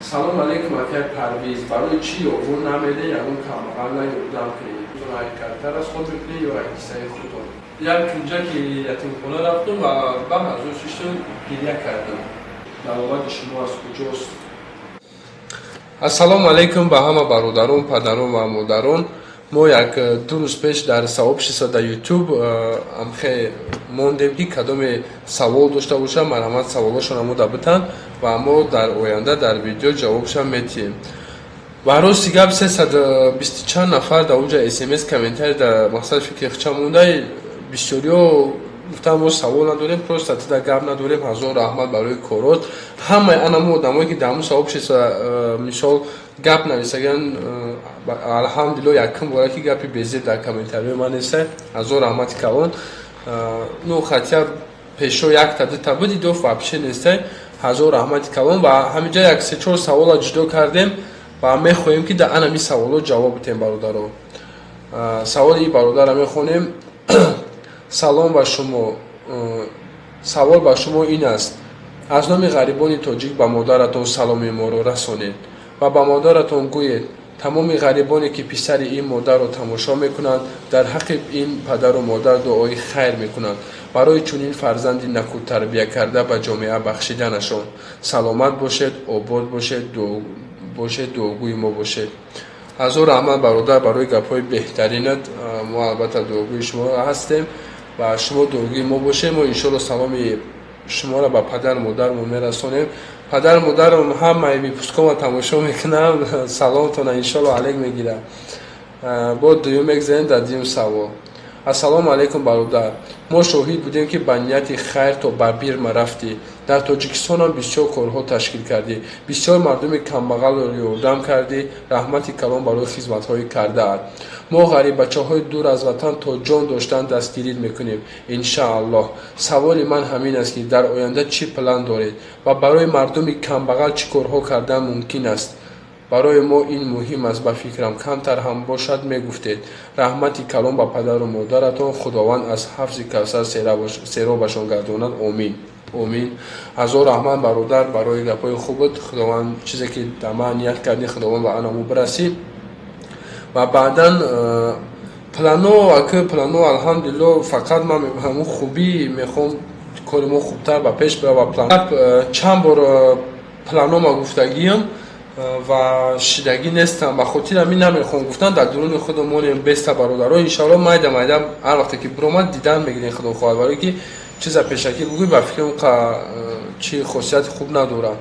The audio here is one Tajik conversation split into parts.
Салом алейкум, акай Парвиз, барои чӣ ёвон намеден, ягон камбағал ёрдам кунед? Картар аз худ мекунед ё кисаи худтон? Як кунҷа ки ятимхона рафтум ва ба ҳазур шиштум, гиря кардам. Даромади шумо аз куҷост? Ассалому алайкум ба ҳама бародарон, падарон ва модарон. Мо як 2 рӯз пеш дар сообщество дар Ютуб амхе мондем, ки кадоме савол дошта бошад, марҳамат, саволошонро мода битанд ва мо дар оянда дар видео ҷавобшам метиҳем. Ва рости гап, 320 чанд нафар дар онҷа смс, комментарий дар мақсади фикри хича монда. Бисёриҳо гуфтан: «Мо савол надорем, просто тида гап надорем, ҳазор раҳмат барои корот». Ҳамаи анамо одамое ки дар ҳамун сообщество мисол гап нависаган, алҳамдулилло, якум бора ки гапи безеб дар комментариҳои ман неста. Ҳазор раҳмати калон. Ну, хотя пешо якта дута буд, идоф вообще неста. Ҳазор раҳмати калон. Ва ҳаминҷа як се чор савола ҷудо кардем ва мехоҳем, ки дар анами саволо ҷавоб битем. Бародаро, саволи ин бародарро мехонем. Салом ба шумо. Савол ба шумо ин аст: аз номи ғарибони тоҷик ба модаратон саломи моро расонед ва ба модаратон гӯед, тамоми ғарибоне ки писари ин модарро тамошо мекунанд, дар ҳаққи ин падару модар дуои хайр мекунанд барои чунин фарзанди накӯтарбия карда ба ҷомеа бахшиданашон. Саломат бошед, обод бошед, бошед, дуогӯи мо бошед. Ҳазор раҳмат, бародар, барои гапҳои беҳтаринат. Мо албатта дуогӯи шумо ҳастем ва шумо дуогӯи мо бошед. Мо иншоалло саломи шуморо ба падару модармон мерасонем. Падару модарам ҳамаи выпускома тамошо мекунам, саломтона иншоалло алек мегирам. Бо дуюм мегзарем, дар дуюм савол. Ассалому алайкум, бародар. Мо шоҳид будем, ки ба нияти хайр то ба Бирма рафтӣ, дар Тоҷикистонам бисёр корҳо ташкил кардӣ, бисёр мардуми камбағалро ёрдам кардӣ. Раҳмати калон барои хизматҳои кардаат. Мо, ғариббачаҳои дур аз ватан, то ҷон доштан дастгирит мекунем, иншааллоҳ. Саволи ман ҳамин аст, ки дар оянда чӣ план доред ва барои мардуми камбағал чӣ корҳо кардан мумкин аст? Барои мо ин муҳим аст, ба фикрам, камтар ҳам бошад, мегуфтед. Раҳмати калон ба падару модаратон, Худованд аз ҳавзи Кавсар серобашон гардонад, омин, омин. Ҳазор раҳмат, бародар, барои гапҳои хубат. Худованд чизе ки дар ман ният кардӣ, Худованд ба анамо бирасӣ. Ва баъдан плано, аки плано, алҳамдулилло, фақат ман ҳамун хубӣ мехоҳам, кори мо хубтар ба пеш бира. Ва план чанд бор планома гуфтагиам ва шидагӣ нестам, ба хотир ҳамин намехоҳам гуфтан, дар дуруни худам монем беста. Бародаро, иншоалло, майда майда ҳар вақте ки биромад, дидан мегирем, Худо хоҳад. Барое ки чиза пешакӣ бугӯй, ба фикрам, чи хосияти хуб надорам.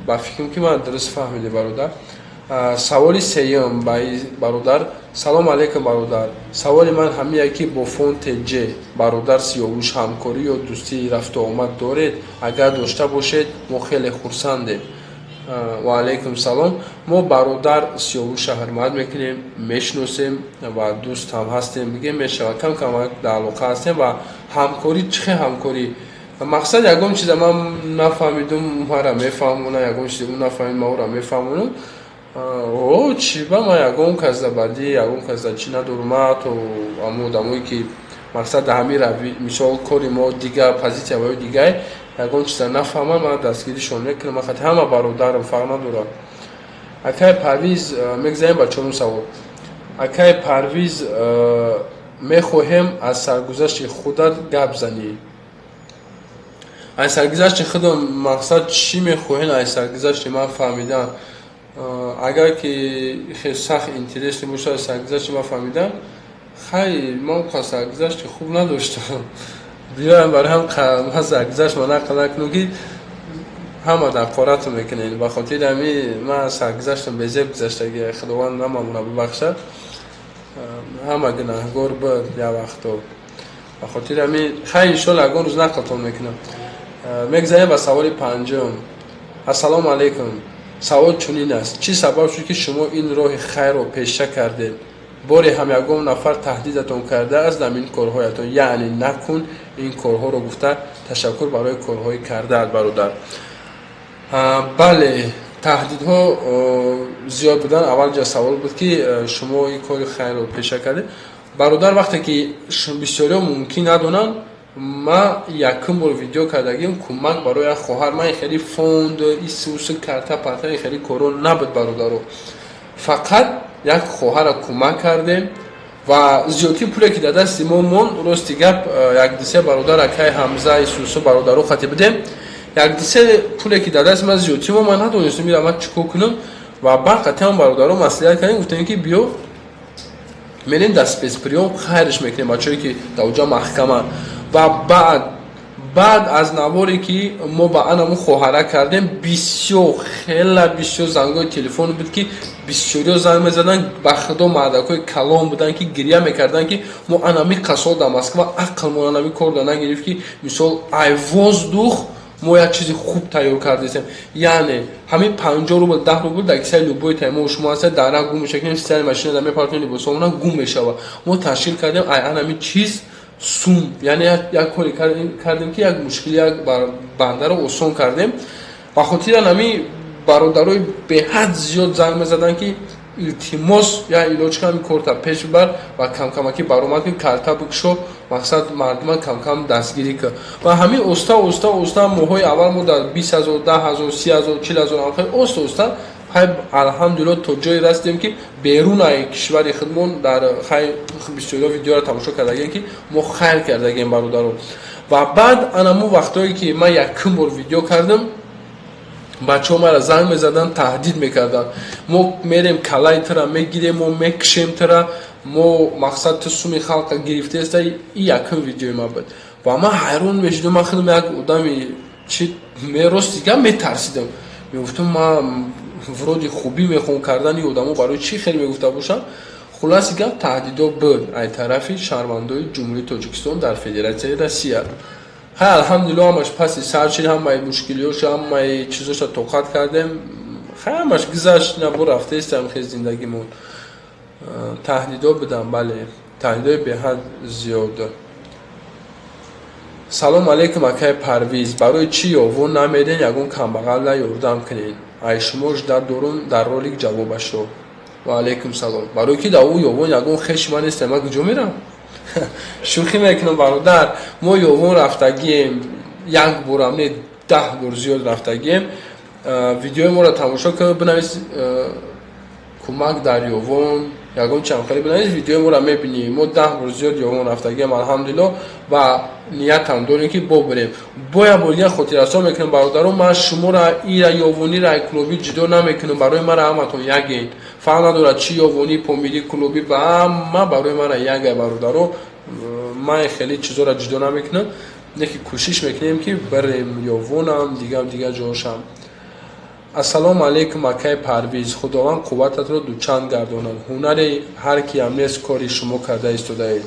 Ба фикрам, ки ман дуруст фаҳмидӣ, бародар. Саволи сеюм ба бародар. Салом алейкум, бародар. Саволи ман ҳамие, ки бо фонд ТЖ бародар Сиёвуш ҳамкорӣ ё дӯстии рафтуомад доред? Агар дошта бошед, мо хеле хурсандем. Ва алайкум салом. Мо бародар Сиёвуша ҳурмат мекунем, мешиносем ва дӯст ҳам ҳастем, бигем мешавад, кам кам дар алоқа ҳастем. Ва ҳамкорӣ, чӣ хел ҳамкорӣ? Мақсад, ягон чиза ман нафаҳмидум, мара мефаҳмона, ягон чизе ӯ нафаҳмид, ман ӯра мефаҳмонам. О, чӣ ба ман ягон кас да бадӣ, ягон кас да чӣ надорум. Ман ҳатто ҳамон одамое ки мақсад дар ҳамин мисол кори мо дигар позитсия ва ё дигар ягон чиза нафаҳмам, ман дастгиришон мекунам. Ман хати ҳама бародарам, фарқ надорад. Акай Парвиз, мегзарем ба чорум савол. Акай Парвиз, мехоҳем аз саргузашти худат гап занӣ. Аз саргузашти худам мақсад чӣ мехоҳем аз саргузашти ман фаҳмидан? Агар ки хел сахт интересный бошад саргузашти ман фаҳмидан, хай, ман саргузашти хуб надоштам. Биёям, барои ҳам ман саргузашт ма нақл накунам, ки ҳама дар қорату мекунед. Ба хотири ҳамин ман саргузаштам безеб гузаштаги, Худованд намамона бибахшад, ҳама гунаҳгор буд як вақто. Ба хотири ҳамин, хай, иншоалло, ягон рӯз нақлтон мекунам. Мегзарем ба саволи панҷум. Ассалому алайкум. Савол чунин аст: чӣ сабаб шуд, ки шумо ин роҳи хайрро пеша кардед? Боре ҳам ягон нафар таҳдидатон кардааст дар ин корҳоятон, яъне накун ин корҳоро гуфта? Ташаккур барои корҳои кардаат, бародар. Бале, таҳдидҳо зиёд буданд. Аввал ҷа савол буд, ки шумо ин кори хайрро пеша кардед, бародар. Вақте ки бисёриҳо мумкин надонанд. Ма якум бор видео кардагим, кӯмак барои як хоҳар. Ман хеле фонд, исуси, карта парта, хеле коро набуд, бародаро. Фақат як хоҳарро кӯмак кардем ва зиёдтии пуле, ки дар дасти мо монд, рости гап, якдисе бародар, акай Ҳамза, исусу бародаро хати будем. Якдисе пуле, ки дар дасти ман зиёдтӣ мо, ман надонистам ира ман чӣ кор кунам. Ва баъд қатъиан бародаро маслиҳат кардем, гуфтем, ки биё, мерем дар спецприём, хайрш мекунем бачаое, ки дар оҷа маҳкама. Ва баъд аз наворе, ки мо ба анаму хоҳара кардем, бисёр, хела бисёр зангои телефон буд, ки бисёриё занг мезаданд. Ба худо, мардакҳои калон буданд, ки гиря мекарданд, ки мо анами қасол дар Москва ақлмон анами кор да нагирифт, ки мисол ай воздух мо як чизи хуб тайёр кардесем. Яъне ҳамин 50 рубл, 10 рубл дар кисаи любой тай мо шумо ҳаста, дар ра гум мешава, стиральный машина мепартонем, либосомона гум мешава. Мо ташкил кардем ай анами чиз сум, яъне як коре кардем, ки як мушкили як бандаро осон кардем. Ба хотири ҳами бародарои беҳад зиёд занг мезаданд, ки илтимос, я илоҷ кам корта пеш бибар ва камкамакӣ баромад кун, карта бикушо, мақсад мардума камкам дастгирӣ кун. Ва ҳамин оста оста оста моҳҳои аввал мо дар 20 000, 10 000, 30 000, 40 000, оста оста, хай, алҳамдулилло, то ҷое расидем, ки берун ай кишвари худмон дар, хай, бисёриҳо видеоро тамошо кардагем, ки мо хайр кардагем, бародаро. Ва баъд анаму вақтое, ки ман якум бор видео кардам, бачаҳо мара занг мезаданд, таҳдид мекарданд: мо мерем, калаи тира мегирем, мо мекушем тира, мо мақсад ту суми халқа гирифтеста. И якум видеои ман буд ва ман ҳайрон мешудам. Ман худам як одами чи рости гап метарсидам, мегуфтам, ман вроде хубӣ мехоҳам кардани, одамо барои чӣ хеле мегуфта бошам? Хулоси гап, таҳдидо буд ай тарафи шаҳрвандои Ҷумҳурии Тоҷикистон дар Федератсияи Россия. Хай, алҳамдулилло, ҳамаш паси сар шид, ҳамаи мушкилиёша, ҳамаи чизоша тоқат кардем, хай, ҳамаш гузашт, набо рафтаистам хел зиндагимон. Таҳдидо будам, бале, таҳдидои беҳад зиёд. Салом алейкум, акай Парвиз, барои чӣ ёвон намеден, ягон камбағалла ёрдам кунед? Ай шумо ждать дорум дар ролик ҷавобашро. Ва алейкум салом. Барои ки дар ӯ ёвон ягон хеши ман нестем, ман куҷо мерам? Шӯхӣ мекунам, бародар. Мо ёвон рафтагием, як борам не, 10 бор зиёд рафтагием. Видеои моро тамошо кун, бинавис «кӯмак дар ёвон», ягон чамхеле бинавис, видеои моро мебинӣ. Мо 10 бор зиёд ёвон рафтагием, алҳамдулилло, ва ниятам дорем, ки бобирем. Бо як бор дигар хотиррасон мекунам, бародаро, ман шуморо ира ёвонира клубӣ ҷудо намекунам. Барои мара ҳаматон яген, фарқ надорад чӣ ёвонӣ, помирӣ, клубӣ, ба ҳама барои мара ягай, бародаро. Ман хеле чизоро ҷудо намекунам, леки кӯшиш мекунем, ки барем ёвонам, дигар дигар ҷошам. Ассалому алайкум, акай Парвиз, Худованд қуввататро дучанд гардонад. Ҳунари ҳар киам нест, кори шумо карда истодаед.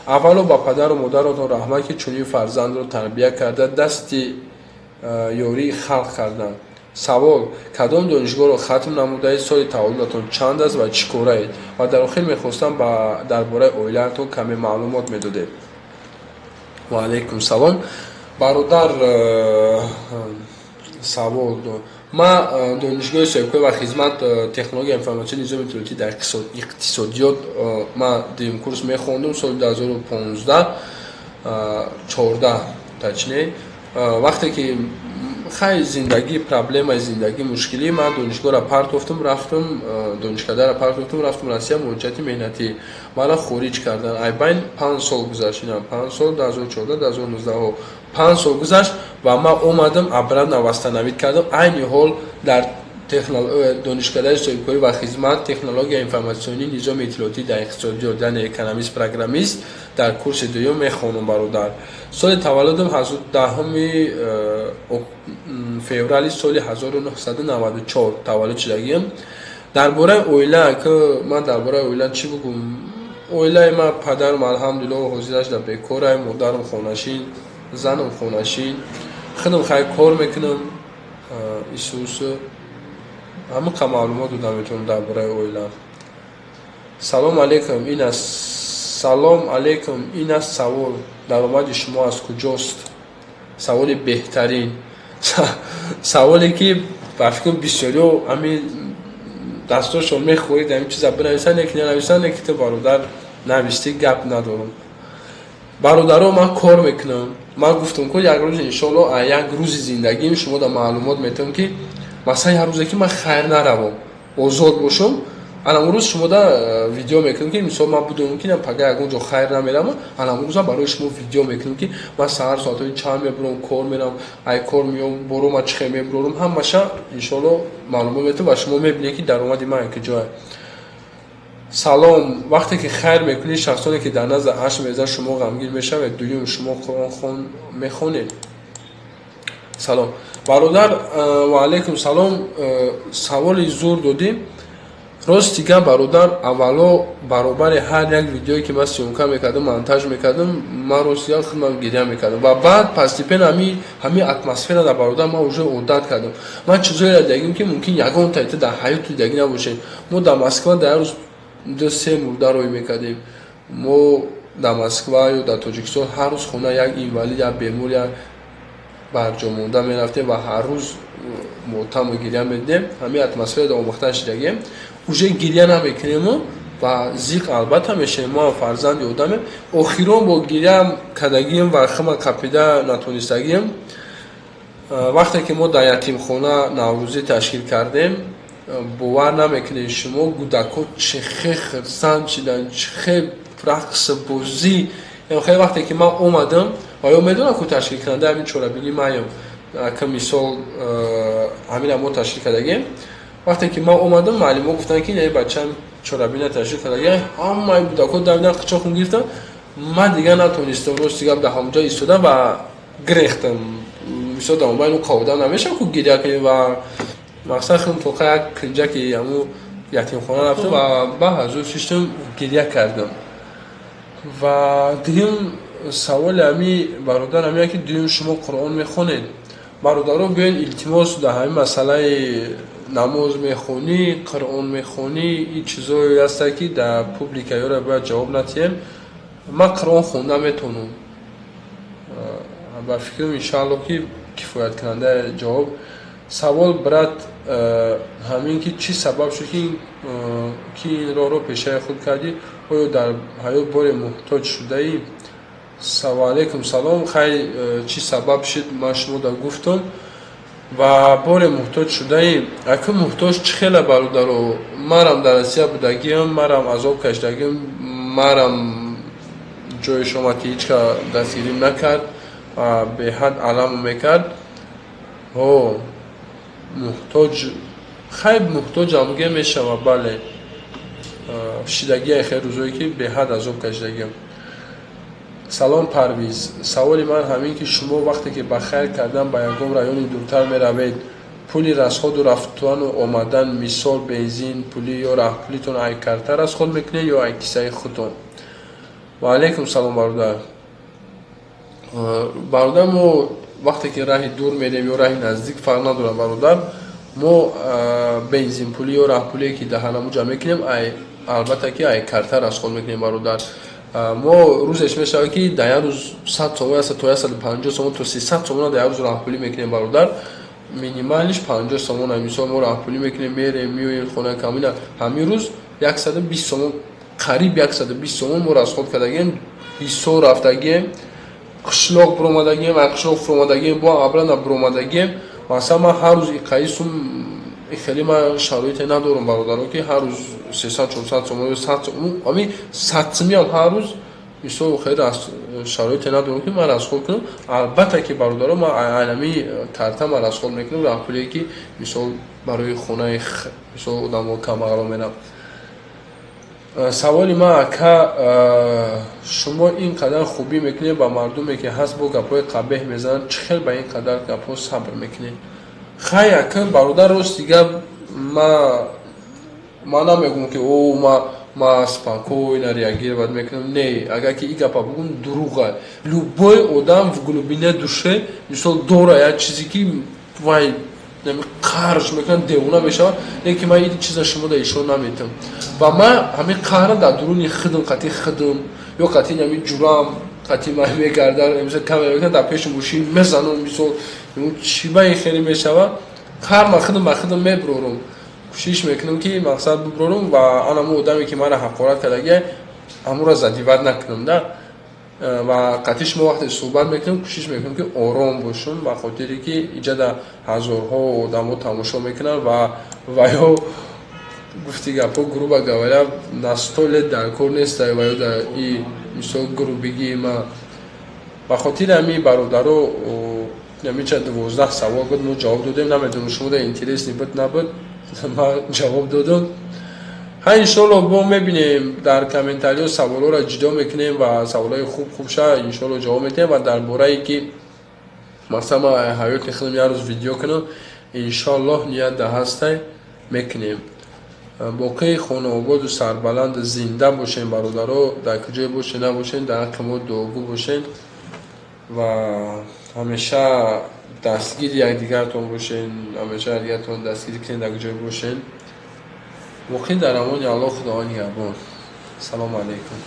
Аввало ба падару модаратон раҳмат, ки чунин фарзандро тарбия карда, дасти ёрии халқ карданд. Савол: кадом донишгоҳро хатм намудаед, соли таваллудатон чанд аст ва чӣ кораед? Ва дар охир мехостам дар бораи оилаатон каме маълумот медодед. Ва алайкум салом, бародар. Савол: ман донишгоҳи соҳибкорӣ ва хизмат, технология информатсиони низоми иттилоотӣ дар иқтисодиёт, ман дуюм курс мехондум соли 2015, 14 точнее. Вақте ки, хай, зиндагӣ, проблемаи зиндагӣ, мушкилӣ, ман донишгоҳро партофтум, рафтум, донишкадаро партофтум, рафтум Россия муҳоҷирати меҳнатӣ. Мана хориҷ кардан. Айбайн 5 сол гузашт, инам 5 сол, 2014, 2019, 5 сол гузашт ва ман омадам, обратно восстановить кардам. Айни ҳол дар донишкадаи соҳибкорӣ ва хизмат, технология информатсионии низоми иттилоотӣ дар иқтисодиёт, яъне экономист программист, дар курси дуюм мехонам, бародар. Соли таваллудам 10-уми феврали соли 1994 таваллуд шудагиам. Дар бораи оила, ки ман дар бораи оила чӣ бигӯм? Оилаи ман, падарам, алҳамдулилло, ҳозираш дар бекорай, модарам хонашин, занам хонашин, худам, хай, кор мекунам. Исусу ҳамин маълумот дода метавонам дар бораи оила. Салом алейкум, ин аст, салом алейкум, ин аст савол: даромади шумо аз куҷост? Саволи беҳтарин, саволе, ки ба фикрам бисёриҳо ҳамин дастошон мехӯрид ҳамин чиза бинависанд, яке нанависанд, яке ту, бародар, навистӣ, гап надорам. Бародаро, ман кор мекунам. Ман гуфтам ку, як рӯз, иншоалло, як рӯзи зиндагим шумо да маълумот метавон, ки масалан, як рӯзе ки ман хайр наравам, озод бошам, анам рӯз шумо да видео мекунем, ки мисол ман будам, ки пага ягон ҷо хайр намерам, анам рӯза барои шумо видео мекунем, ки ман саҳар соатҳои чанд мебурам, кор мерам, ай кор меом, борома чӣ хел мебурорам, ҳамаша, иншоалло, маълумот метавон ва шумо мебинед, ки даромади ман куҷое. Салом, вақте ки хайр мекунед, шахсоне ки дар назди ашк мерезанд, шумо ғамгин мешавед? Дуюм, шумо Қуръон мехонед? Салом, бародар, ва алайкум салом. Саволи зур додӣ. Рости гап, бародар, аввало баробари ҳар як видеое ки ман съёмка мекардам, монтаж мекардам, ман, рости гап, худман гиря мекардам ва баъд постепенно ҳами атмосфера дар, бародар, ман уже одат кардам. Ман чизоеро дидагим, ки мумкин ягон таита дар ҳаёту дидагӣ набошед. Мо дар Москва дар як рӯз ду, се мурда рӯй мекардем. Мо дар Москва ё дар Тоҷикистон ҳар рӯз хона як инвалид, як бемор, як барҷомонда мерафтем ва ҳар рӯз мотаму гиря медидем. Ҳамин атмосфера дар омӯхта шидагем, уже гиря намекунему ва зиқ албатта мешавем, мо ҳам фарзанди одамем. Охирон бо гиря кардагием ва хима қапида натонистагием, вақте ки мо дар ятимхона наврӯзӣ ташкил кардем. Бовар намекунед шумо, кӯдакҳо чӣ хел хирсанд шиданд, чӣ хел рақс, бозӣ. Хеле вақте ки ман омадам ва ё медонам, ку ташкилкунандаи ҳамин чорабинӣ маем, ка мисол ҳамина мо ташкил кардагем. Вақте ки ман омадам, муаллимо гуфтанд, ки ин бачаам чорабина ташкил кардагем. Ҳамаи кӯдакҳо давидан, қичоқум гирифтан. Ман дигар натонистам, рости гап, дар ҳамонҷо истодам ва гирехтам. Мисол, дар мобайну қовда намешавад ку гиря кунем ва мақсад худам тоқа як кунҷаки ҳамун ятимхона рафтам ва ба ҳазур шиштам, гиря кардам. Ва дуюм саволи ҳами бародар ҳамия, ки дуюм, шумо Қуръон мехонед? Бародаро, биёед, илтимос, дар ҳамин масъалаи намоз мехонӣ, Қуръон мехонӣ, ин чизое ҳаста, ки дар публика ёро бояд ҷавоб натиҳем. Ман Қуръон хонда метавонам, ба фикрам, иншаалло, ки кифояткунандаи ҷавоб. Савол, брат, ҳамин ки чӣ сабаб шуд, ки ин роҳро пешаи худ кардӣ? Оё дар ҳаёт боре муҳтоҷ шудаӣ? Ва алайкум салом. Хай, чӣ сабаб шуд, ман шумода гуфтам. Ва боре муҳтоҷ шудаӣ? Ака, муҳтоҷ чӣ хела, бародаро? Марам дар Россия будагиам, марам азоб кашидагиам, марам ҷоеш омад, ки ҳеҷ ка дастгирим накард ва беҳад аламу мекард. Ҳо, муҳтоҷ, хай, муҳтоҷам ге мешава, бале, шидагия хел рӯзое, ки беҳад азоб кашидагиам. Салом, Парвиз, саволи ман ҳамин, ки шумо вақте ки ба хайр кардан ба ягон райони дуртар меравед, пули расходу рафтану омадан, мисол, бензин пулӣ ё раҳпулитон, ай карта расход мекунед ё ай кисаи худтон? Ва алайкум салом, бародар. Бародар, мо вақте ки раҳи дур мерем ё раҳи наздик, фарқ надорад, бародар, мо бензинпулӣ ё раҳпулие ки дар ҳанамуҷа мекунем, ай, албатта, ки ай карта расход мекунем. Бародар, мо рӯзеш мешавад, ки дар як рӯз 100 сомон то 150 сомон то 300 сомона дар як рӯз раҳпулӣ мекунем. Бародар, минималиш 50 сомона. Мисол, мо раҳпулӣ мекунем, мерем, меоем хона, камина ҳамин рӯз 120 сомон, қариб 120 сомон мо расход кардагием. Ҳисор рафтагием, қишлоқ буромадагием, ай қишлоқ фуромадагием, бо обратно буромадагием. Масалан, ман ҳар рӯз иқаи сум хеле ман шароите надорам, бародаро, ки ҳар рӯз 300, 400 сомон ё 100 сомон, ҳамин 100 сумиам ҳар рӯз, мисол, хеле шароите надорам, ки ман расход кунам. Албатта ки, бародаро, ман айнами карта ман расход мекунам раҳпулие, ки мисол барои хонаи, мисол, одамо камағало мерам. Саволи ман, ака, шумо ин қадар хубӣ мекунед ба мардуме, ки ҳаст, бо гапҳои қабеҳ мезананд, чӣ хел ба ин қадар гапҳо сабр мекунед? Хай, ака, бародар, рости гап, ман намегӯм, ки о ма спокойно реагировать мекунам. Не, агар ки ин гапа бугум, дурӯға. Любой одам в глубине души, мисол, дора як чизе, ки вай қарш мекунад, девона мешавад. Лекин ман ин чиза шумода ишон наметам ва ман ҳамин қаҳра дар дуруни худам, қатъи худам ё қатъи ҳамин ҷурам, қатъи ман мегарда, камера мекунад, дар пеши мошин мезанам. Мисол, чӣ ба ин хеле мешавад, қаҳр ман худам ба худам мебурорам, кӯшиш мекунам, ки мақсад бубурорам ва анамо одаме, ки маро ҳақорат кардагия, ҳамонро задевать накунам да. Ва қатъи шумо вақте суҳбат мекунем, кӯшиш мекунем, ки ором бошем, ба хотире ки иҷада ҳазорҳо одамо тамошо мекунанд ва ё гуфти гапҳо, грубо говоря, на 100 лет дар кор неста ва ё дар и мисол грубигии ма. Ба хотири ҳамин, бародаро, ҳаминча 12 савол буд, мо ҷавоб додем. Намедонам, шумо интересный буд, набуд, ман ҷавоб додам. Ҳа, иншолло, бо мебинем, дар комментариҳо саволҳоро ҷудо мекунем ва саволҳои хуб хубша иншолло ҷавоб медиҳем. Ва дар борае ки масалан ман ҳаёти худам як рӯз видео кунам, иншоллоҳ, ният да ҳастай, мекунем. Боқии хонаободу сарбаланду зинда бошем, бародаро. Дар куҷое бошед, набошед, дар ҳаққи мо дуогӯ бошед ва ҳамеша дастгири якдигартон бошед, ҳамеша якдигартон дастгирӣ кунед, дар куҷое бошед. Боқӣ дар амони Аллоҳ, Худованд нигаҳбон. Салому алайкум.